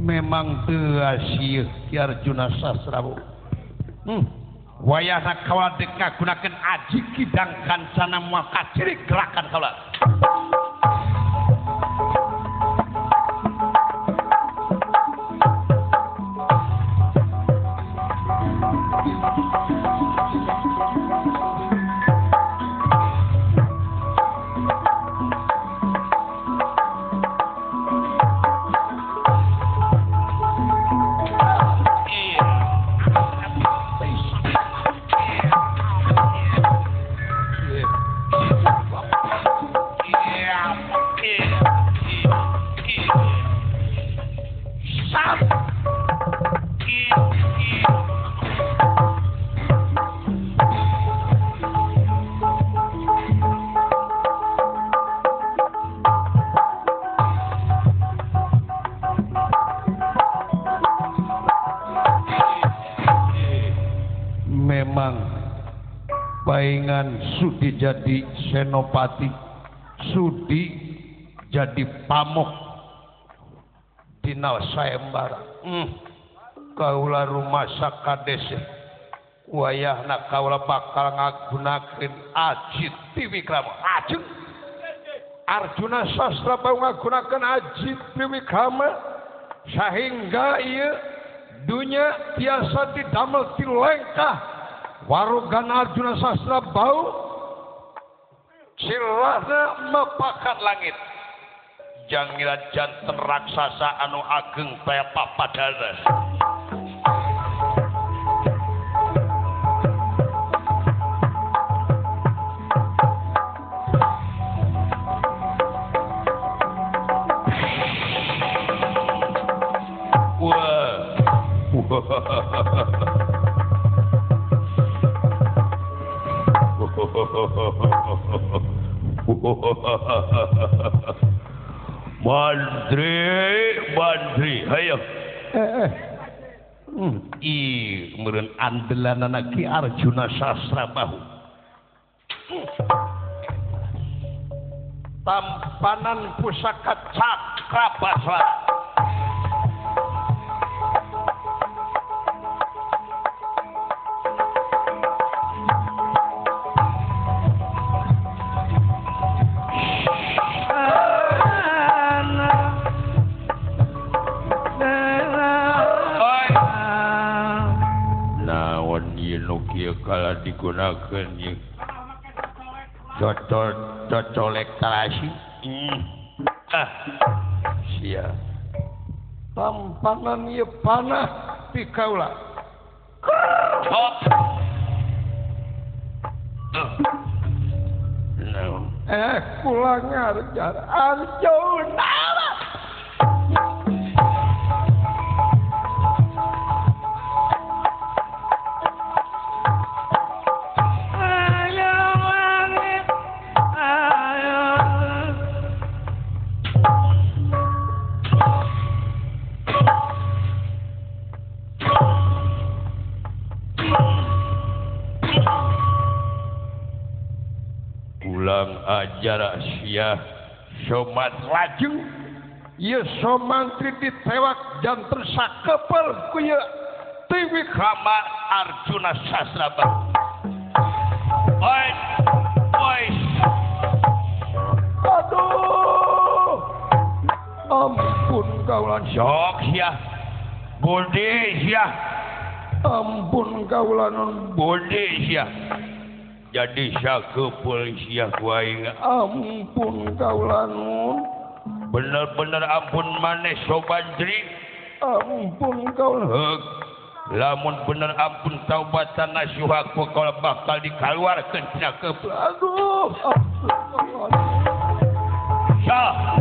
Memang teu sieun Ki Arjuna Sasrabahu. Wayahna kaula deuk ngagunakeun aji kidang kancana moal kacirik gerakan kaula. Paingan sudi jadi senopati, sudi jadi pamok dina sayembara. Kaula rumasa kades wayahna kaula bakal ngagunakeun aji Triwikrama. Aji Arjuna Sastra ngagunakeun aji Triwikrama sehingga ieu dunya tiasa didamel tilengkah. Warugan Arjuna Sastra bau cilahna mepakan langit. Jangira janten raksasa anu ageng kaya papadana. Wah. Mantri, mantri, ayo. Ih, meureun andelanana Ki Arjuna Sasrabahu. Tampanan pusaka Cakrabaswara. Kalau digunakan cocol cocolek terasi. Sia tampanan ieu panah ti kaula. Kula ngarjar Arjuna. Ajar sia somat laju ieu somantri ditewak janten sakepel ku ieu Triwikrama Arjuna Sasrabahu. Oi, oi. Aduh. Ampun kaulan sok sia. Budi sia. Ampun kaulan budi sia. Jadi sakepul sia ku aing. Ampun kaulanun. Bener-bener ampun maneh Sobandri. Ampun kaulan. Lamun bener ampun taubatan nasuha ku kaula bakal dikaluarkeun tina kepul. Aduh, ampun. Syah.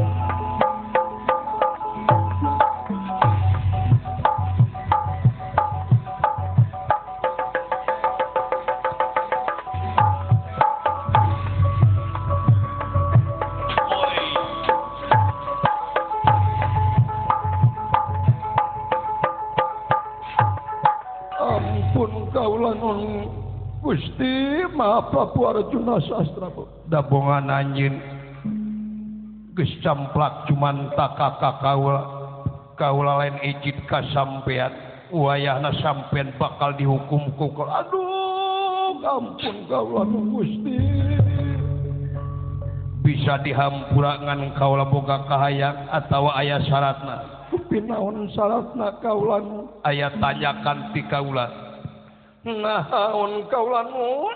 Gusti Maha Prabu Arjuna Sastra dabongan anjeun geus camplak cumanta ka kaula Kaula lain ijid ka sampean wayahna sampean bakal dihukum ku. Aduh ampun kaula Gusti. Bisa dihampura ngan kaula boga kahayang atawa aya syaratna. Kupinaon syaratna kaula nu? Aya tanyakan ti kaula. Naon kaula nu?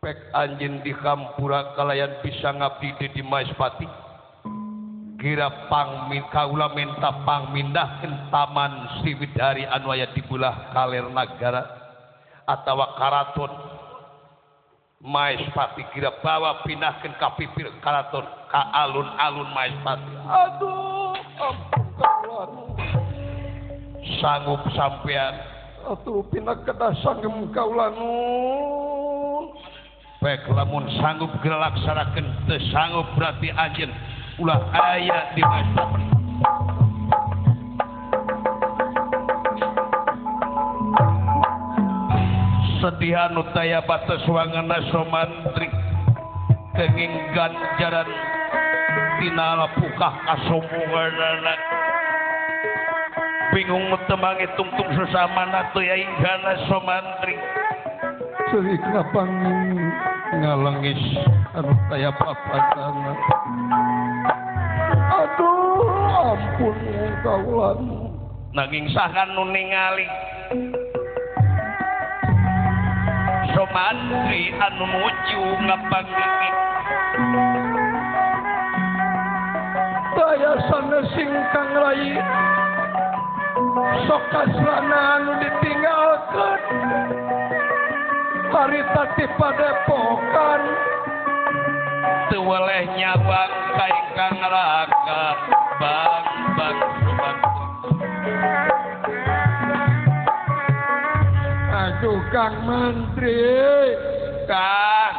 Pek anjeun dihampura kalayan bisa ngabdi di Maespati. Kira pangmin kaula minta pangmindahkeun Taman Sriwidari anu aya di belah kaler nagara atawa karaton Maespati kira bawa pindahkeun ka pipir karaton ka alun-alun Maespati. Aduh ampun kaula sanggup sampean atuh pindah kedah sanggem kaula nun. Pek lamun sanggup geura laksanakeun, teu sanggup berarti anjeun ulah aya di Maespati. Sedih anu taya batas wangana Somantri kenging ganjaran tina lapukah kasombonganana. Bingung temangi tungtung sesamana teu yainggana Somantri. Ceurik lapangin ngalengis anu taya papatana. Aduh ampun kaula. Nanging saha nu ningali Somantri anu nuju ngapanggih daya sanes ingkang rai sok kasrana anu ditinggalkeun harita ti padepokan teu weleh nyabang ka ingkang raka bang bang Somantri. Aduh Kang Menteri, Kang,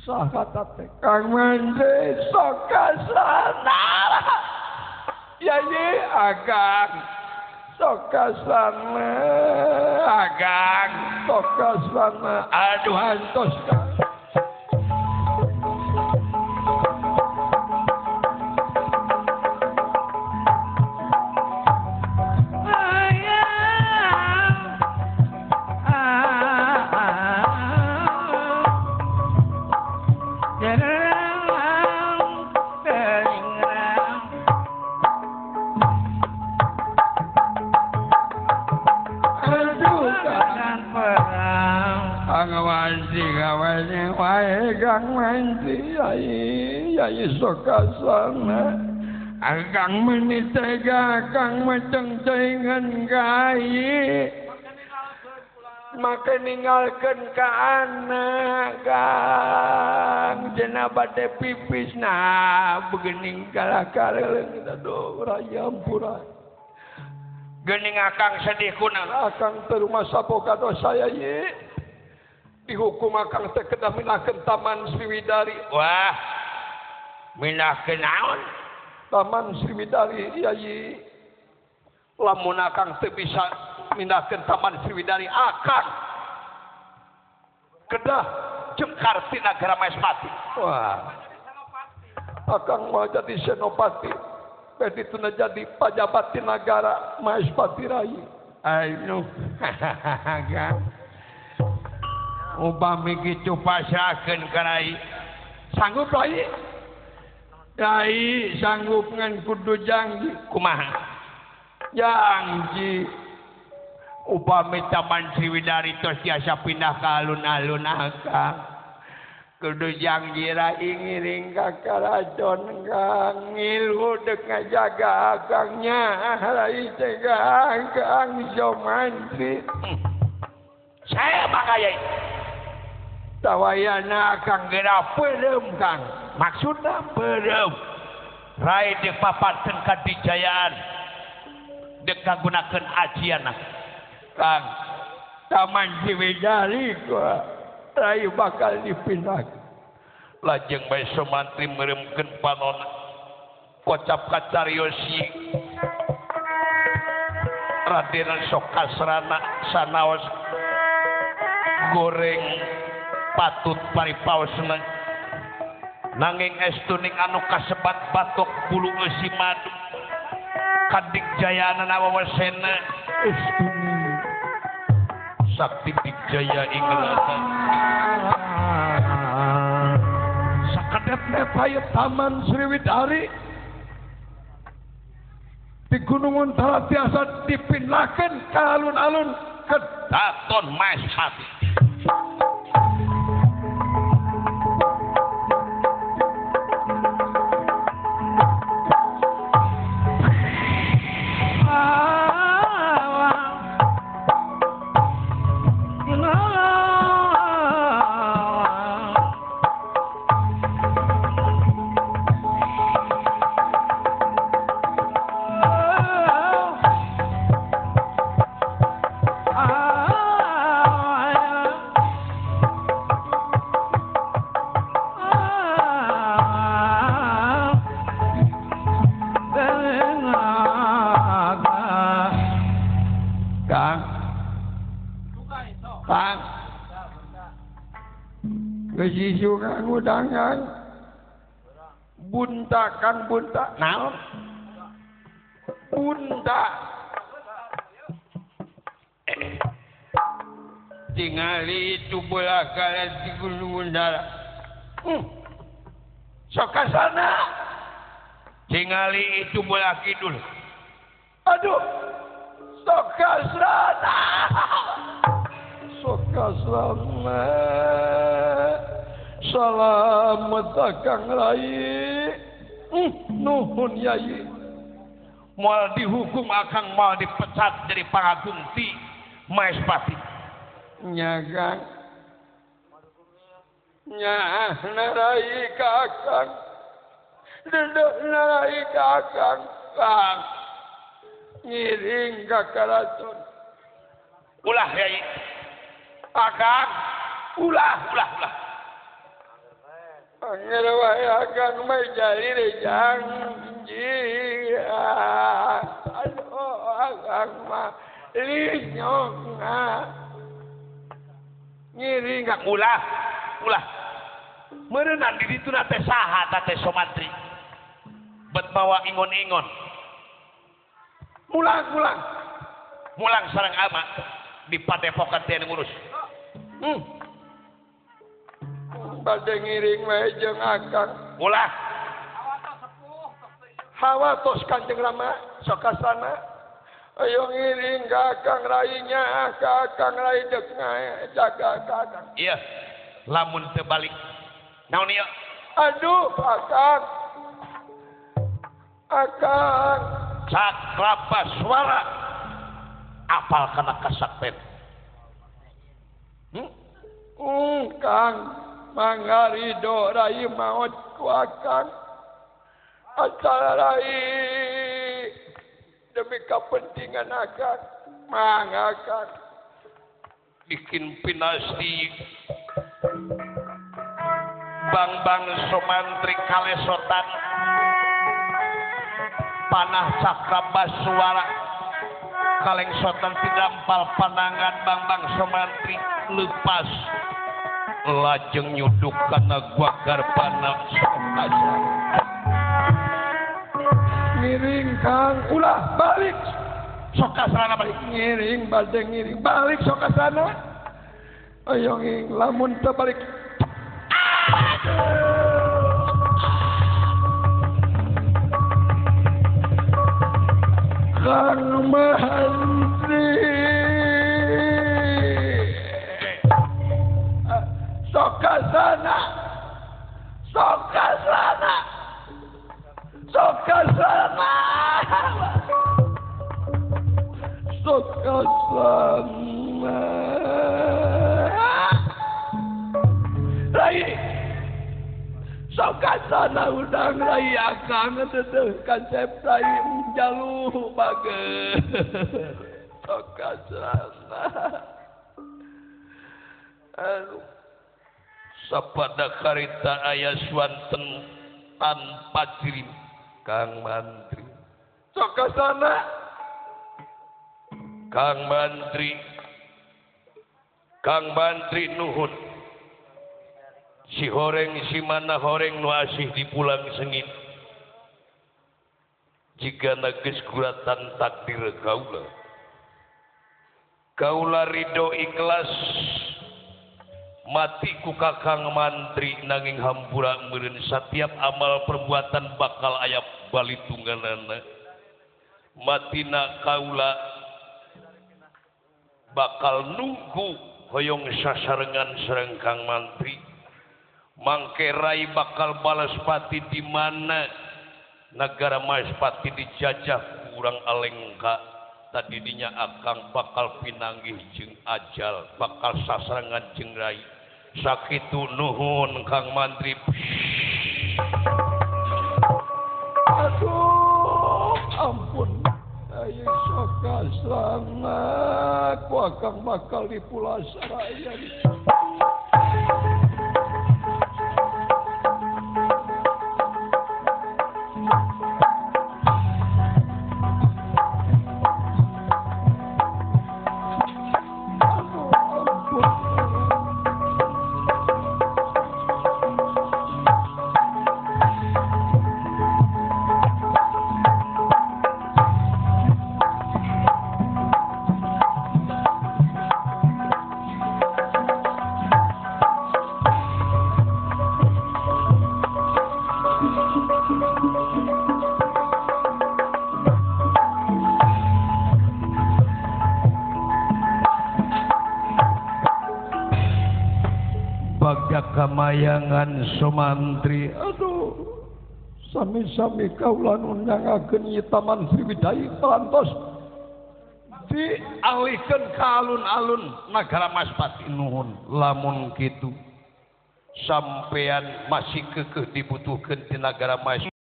saha teh Kang Menteri sok kasana. Yayi agang sok kasana, agang sok kasana. Aduh antos Kang. Kang Menteri, yai sokasana, Kang meni tega, Kang meceng-cengan kai, maka ninggalkeun ka anak, Kang cenah bade pipis nah begening kalah kaleuleung aduh raya ampura. Geuning akang sedih kunaon? Akang teu rumasa boga dosa yai. Dihukum akang teh kedah minahkeun Taman Sriwidari. Wah, minahkeun naon? Taman Sriwidari yai. Lamun akang teu bisa mindahkeun Taman Sriwidari, akang kedah jengkar ti nagara Maespati. Wah, akang mau jadi senopati, beh dituna jadi pajabat ti nagara Maespati rai. Aduh, Kang. Upami kitu pasrahkeun ka Rai. Sanggup Rai? Rai sanggup ngan kudu janji. Kumaha? Janji. Upami Taman Sriwidari tos tiasa pindah ka alun-alun akang. Kudu janji Rai ngiring ka karaton Kang ngilu deuk ngajaga akangnya Rai teh Kang Somantri. Saya bakaya tawayana akang geura peureum Kang. Maksudna peureum Rai deuk paparkeun kadijayaan deuk kagunakeun ajianna Kang. Taman Sriwidari Rai bakal dipindah. Lajeng bae Somantri meureumkeun panonna kocap kacarios Raden Sokasrana sanaos goreng patut paripaosna nanging estuning anu kasebat batok bulu eusi madu. Kadik jayana wawasena Sakti Dijaya ing rasa sakedep aya Taman Sriwidari di Gunung Untara tiasa dipindahkeun ka alun-alun Kedaton Maespati. Udangan bunta kang bunta naon bunta tingali itu bola kalian di Gunung Undara sok ka sana tingali itu bola kidul aduh sok ka sana sok ka sana. Salamet akang rai nuhun yai moal dihukum akang moal dipecat jadi pangagung ti Maespati nya kang nya narai ka akang dedeh narai ka akang kang ngiring ka karaton ulah yai akang ulah ulah ulah Angger wae akang mah jadi janji. Aduh akang mah linyong ngiring kang ulah ulah. Meureunnan di ditu teh saha teh Somantri. Bet mawa ingon-ingon. Mulang mulang. Mulang sareng ama di padepokan teh ngurus. Bade ngiring wae jeung akang ulah hawa tos Kanjeng Rama sok ka sana ayo ngiring ka akang rainya ka akang rai deuk jaga ka akang iya lamun teu balik naon ieu aduh akang akang cakrapa suara apal kana kasakten kang mangarido rai maot ku akang acara rai demi kepentingan akang mangakang bikin pinasti Bang-bang Somantri kalesotan panah cakraba suara kalengsotan tidampal panangan Bang-bang Somantri lepas lajeng nyuduk kana gua garbana sokasa ngiring kang ulah balik sokasana balik ngiring bade ngiring balik sokasana ayo ngiring lamun teu balik Kang Mantri Sokasana Sokasana Sokasana Sokasana Rai Sokasana udang rai akang teteh kansep rai jaluh bager Sokasana aduh sapada karita aya swanten tanpa jirim Kang Mantri Sokasana Kang Mantri Kang Mantri nuhun si horeng si mana horeng nu asih di pulang sengit Jika geus guratan takdir kaula. Kaula ridho ikhlas mati ku Kakang Mantri nanging hampura meureun satiap amal perbuatan bakal aya balitungganana. Matina kaula bakal nunggu hoyong sasarengan sareng Kang Mantri. Mangke rai bakal balas pati di mana negara Maespati dijajah kurang Alengka. Tadi dinya akang bakal pinanggih jeung ajal bakal sasarengan jeung rai. Sakitu nuhun Kang Mantri. Aduh ampun ayo sok kasrana ku akang bakal dipulasara ieu. Kamayangan Sumantri, aduh sami-sami kaula nu nyangakeun ieu Taman Sriwijaya parantos dialihkeun ka alun-alun nagara Maspati. Nuhun lamun kitu sampean masih kekeh dibutuhkeun di nagara Mas.